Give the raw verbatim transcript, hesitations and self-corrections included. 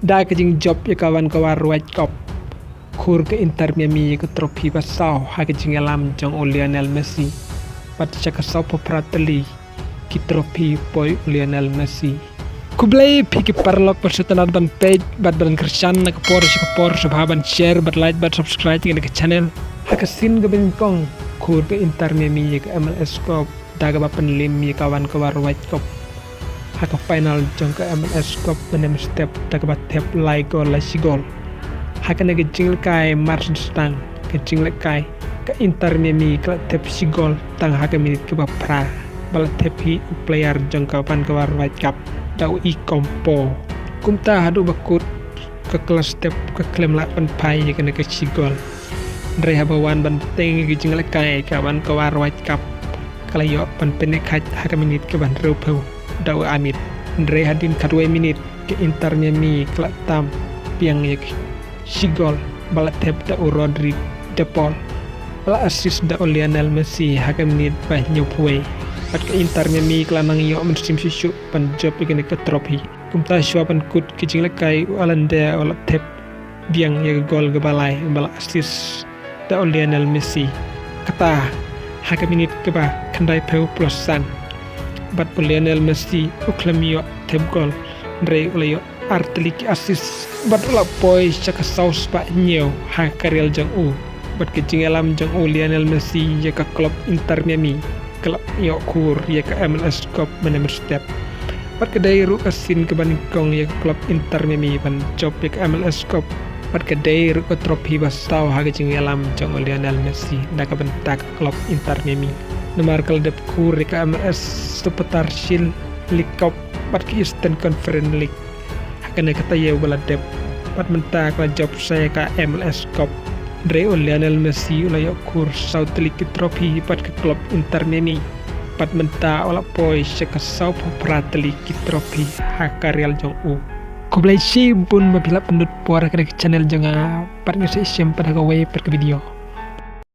Da ka jingjop ïa ka Vancouver Whitecaps, khur ka Inter Miami ïa ka trophy ba saw ha ka jingïalam jong u Lionel Messi. Bad sha ka sawphew phra tylli ki trophy poi u Lionel Messi. Khublei phi ki paralok, bad sngewtynnat ban peit bad ban kyrshan na ka por sha ka por, sngewbha ban share bad like bad subscribe ïa ka channel. Ha ka sien kaba nyngkong, khur ka Inter Miami ïa ka M L S Cup da kaba pynliem ïa ka Vancouver Whitecaps ha ka final jong ka M L S Cup mynne mynstep da kaba thep lai gol la shi gol. Ha kane ka jinglehkai mar shen stang ka jinglehkai, ka Inter Miami ka la thep shi gol tang ha ka minit kaba phra, ba la thep hi u player jong ka Vancouver Whitecaps, da u Ikampo. Kumta haduh ba kut ka klas thep ka khlem lah ban phai ïa kane ka shi gol. Hynrei haba wan ban bteng ïa ka jinglehkai, ka Vancouver Whitecaps ka la ïoh ban pynïaid ha ka minit kaba hynriewphew da u Amit. Hynrei hadien khatwei minit, ka Inter Miami ka la tam biang ïa ka shi gol ba la thep da u Rodri De Paul, ba la assist da u Lionel Messi ha ka minit ba hynñiewphew wei. Bad ka Inter Miami ka la nang ïoh mynsiem shuh shuh ban jop ïa kane ka trophy. Kumta shuwa ban kut ka jinglehkai, u Allan Dyer u la thep biang ïa ka gol kaba lai ba la assist da u Lionel Messi. Kata ha ka minit kaba khyndaiphew plus san. Bad u Lionel Messi u khlem ïoh thep gol, hynrei u la ïoh ar tylli ki assist bad u la poi sha ka saw spah hynñiew ha ka career jong u. Bad ka jingïalam jong u Lionel Messi ïa ka club Inter Miami ka la ïoh khur ïa ka M L S Cup mynne mynstep. Bad ka dei ruh ka sien kaba nyngkong ïa ka club Inter Miami ban jop ïa ka M L S Cup. Bad ka dei ruh ka trophy ba saw ha ka jingïalam jong u Lionel Messi na ka bynta ka club Inter Miami. Namar ka la dep khur ïa ka M L S Supporters' Shield, League Cup bad ka Eastern Conference League ha kane ka taïew ba la dep. Bad mynta ka la jop sa ïa ka M L S Cup. Hynrei u Lionel Messi u la ïoh khur saw tylli ki trophy bad ka club Inter Miami. Bad mynta u la poi sha ka sawphew phra tylli ki trophy ha ka career jong u. Khublei shibun ba phi la pynlut por ha kane ka channel jong nga, bad ngin sa ïashem pat ha kawei pat ka video.